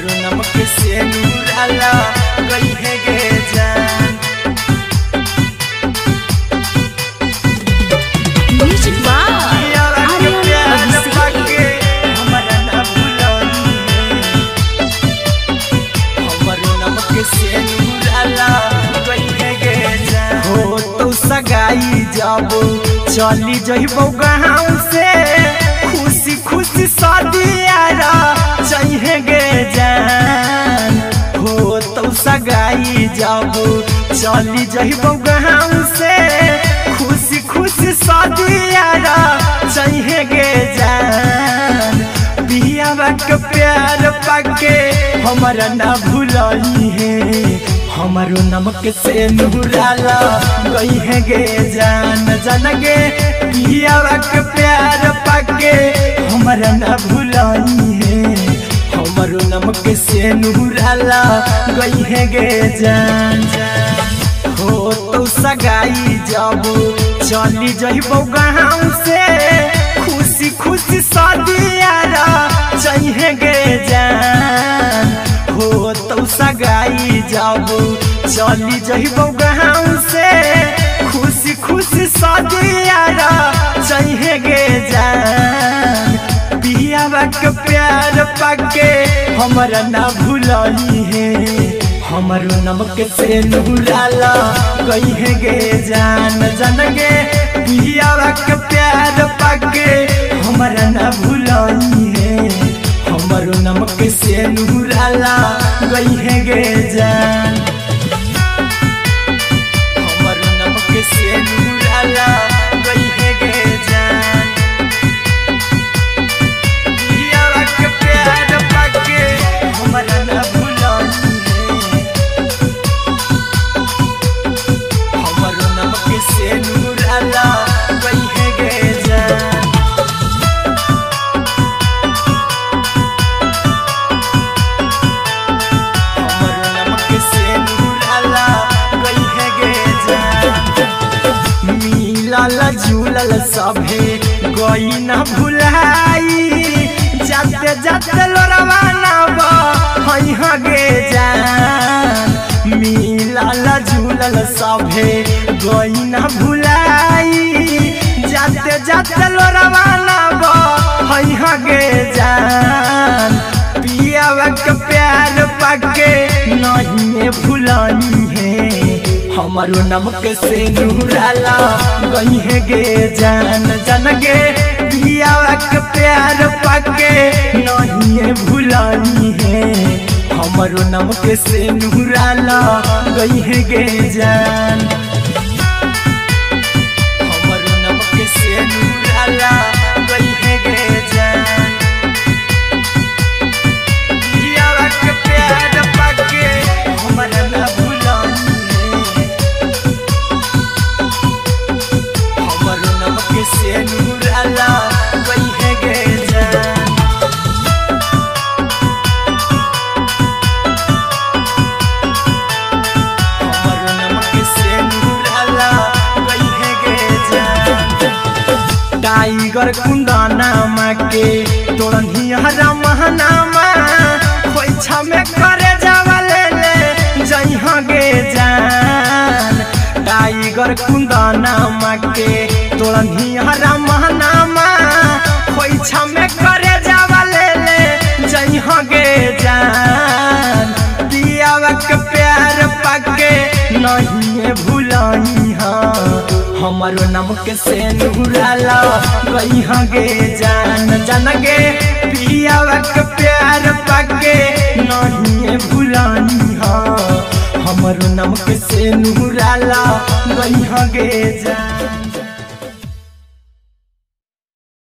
हमरो नमक से नूराला गई है गे जान। म्यूजिक बाय आर्यन अभिषेक। हमरा ना भुलई है, हमरो नमक से नूराला गई है गे जान। हो तो सगाई जब चली जइबो गाँव से, खुशी खुशी शादियारा चाहिए गे जान। हो तो सगाई जब चली जइबो गाँव से, खुशी खुशी शादियारा चाहिए गे जान। पियावा के प्यार पाके हमरा ना भुलई है, हमारो नमक से नूराला गई है गे जान। जान गे पियावा के प्यार पाके हमरा ना भुलई है, हमारो नमक से नूराला गई है गे जान। हो तो सगाई जब चली जइबो गाँव से, खुशी खुशी शादियारा चाहिए गे जान। हो तो सगाई जब चली जइबो गाँव से, खुशी खुशी शादियारा चाहिए गे जान। पियावा के प्यार पाके हमरा ना भुलई है, हमारो नमक से नूराला गई है गे जान। जान गे पियावा के प्यार पाके हमरा ना भुलई है, हमारो नमक से नूराला गई है गे जान। हमारो नमक से नूराला गई है गे जान। पियावा के प्यार पाके हमरा ना भुलई है, हमारो नमक से नूराला गई है गे जान। मिलल झूलल सभे गई ना भुलाई, जाते जाते लोरवा ना बहई गे जान। मिलल झूलल सभे गई ना भुलाई, जाते जाते लोरवा ना बहई गे जान। पियावा के प्यार पाके नहीं भुलई है, हमारो नमक से नूराला गई है गे जान। जान गे पियावा के प्यार पाके नहीं भुलई है, हमारो नमक से नूराला गई है गे जान। हमारो नमक से नूराला गई है गे जान। पियावा के प्यार पाके हमरा ना भुलई है, हमारो नमक से नूराला गई है गे जान। हमारो नमक से नूराला गई है गे जान। टाइगर कुंदनामा के तोड़नी हरा महनामा, खोइछा में करे जावा ले ले जइहा गे जान। टाइगर कुंदनामा के तोड़नी हरा महनामा, खोइछा में करे जावा ले ले जइहा गे जान। पियावा के प्यार पाके नहीं भुलई हमारो नमक से नूराला गई गे जान। जान गे पियावा के प्यार पाके नहीं भुलई हमारो नमक से नूराला गई गे जान।